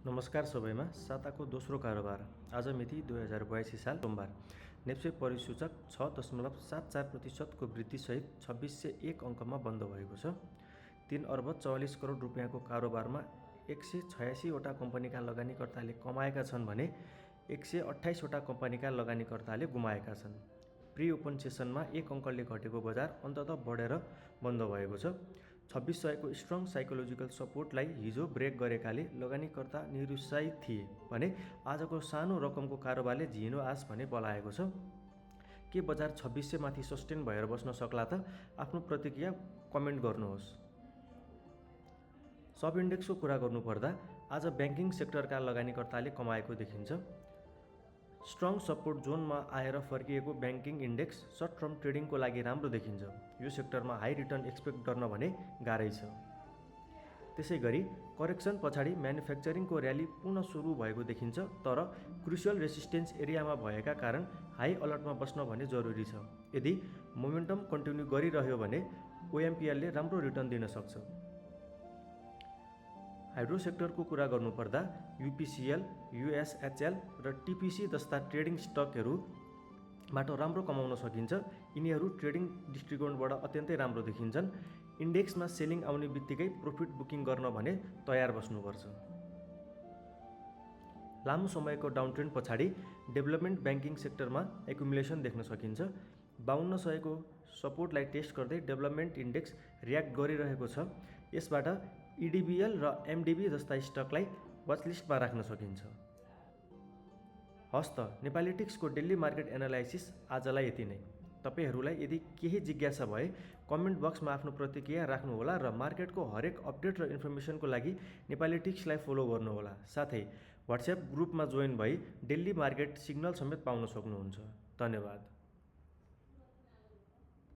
नमस्कार सबैमा। साताको दोस्रो कारोबार आज मिति 2082 साल सोमबार। नेप्से परिसूचक 6.74% वृद्धिसहित 2601 अङ्कमा बन्द भएको छ। 3 अर्ब 44 करोड रुपियाँको कारोबारमा 186 वटा कम्पनीका लगानीकर्ताले कमाएका छन् भने 128 वटा कम्पनीका लगानीकर्ताले गुमाएका छन्। प्री ओपन सेसनमा 1 अङ्कले घटेको बजार अन्ततः बढेर बन्द भएको छ। 2600 को स्ट्रङ साइकोलोजिकल सपोर्टलाई हिजो ब्रेक गरेकाले लगानीकर्ता निरुत्साहित थिए भने आजको सानो रकमको कारोबारले झिनो आश भने बलाएको छ। के बजार 2600 माथि सस्टेन भएर बस्न सक्ला त? आफ्नो प्रतिक्रिया कमेन्ट गर्नुहोस्। सब इन्डेक्सको कुरा गर्नुपर्दा आज ब्याङ्किङ सेक्टरका लगानीकर्ताले कमाएको देखिन्छ। स्ट्रङ सपोर्ट जोनमा आएर फर्किएको ब्याङ्किङ इन्डेक्स सर्ट टर्म ट्रेडिङको लागि राम्रो देखिन्छ। यो सेक्टरमा हाई रिटर्न एक्सपेक्ट गर्न भने गाह्रै छ। त्यसैगरी करेक्सन पछाडि म्यानुफ्याक्चरिङको र्याली पुनः सुरु भएको देखिन्छ, तर क्रुसियल रेसिस्टेन्स एरियामा भएका कारण हाई अलर्टमा बस्न भने जरुरी छ। यदि मोमेन्टम कन्टिन्यू गरिरह्यो भने ओएमपिएलले राम्रो रिटर्न दिन सक्छ। हाइड्रो सेक्टरको कुरा गर्नुपर्दा युपिसिएल, युएसएचएल र टिपिसी जस्ता ट्रेडिङ स्टकहरूबाट राम्रो कमाउन सकिन्छ। यिनीहरू ट्रेडिङ दृष्टिकोणबाट अत्यन्तै राम्रो देखिन्छन्। इन्डेक्समा सेलिङ आउने बित्तिकै प्रॉफिट बुकिङ गर्न भने तयार बस्नुपर्छ। लामो समयको डाउनट्रेन्ड पछाडि डेभलपमेन्ट ब्याङ्किङ सेक्टरमा एकुमुलेसन देख्न सकिन्छ। 5200 को सपोर्टलाई टेस्ट गर्दै डेभलपमेन्ट इन्डेक्स रियाक्ट गरिरहेको छ। यसबाट इडिबिएल र एमडिबी जस्ता स्टकलाई वाचलिस्टमा राख्न सकिन्छ। हस्त नेपालिटिक्सको डेली मार्केट एनालाइसिस आजलाई यति नै। तपाईहरूलाई यदि केही जिज्ञासा भए कमेन्ट बक्समा आफ्नो प्रतिक्रिया राख्नुहोला र मार्केटको हरेक अपडेट र इन्फर्मेसनको लागि नेपालिटिक्सलाई फलो गर्नुहोला। साथै व्हाट्सएप ग्रुपमा जोइन भई डेली मार्केट सिग्नल समेत पाउन सक्नुहुन्छ। धन्यवाद।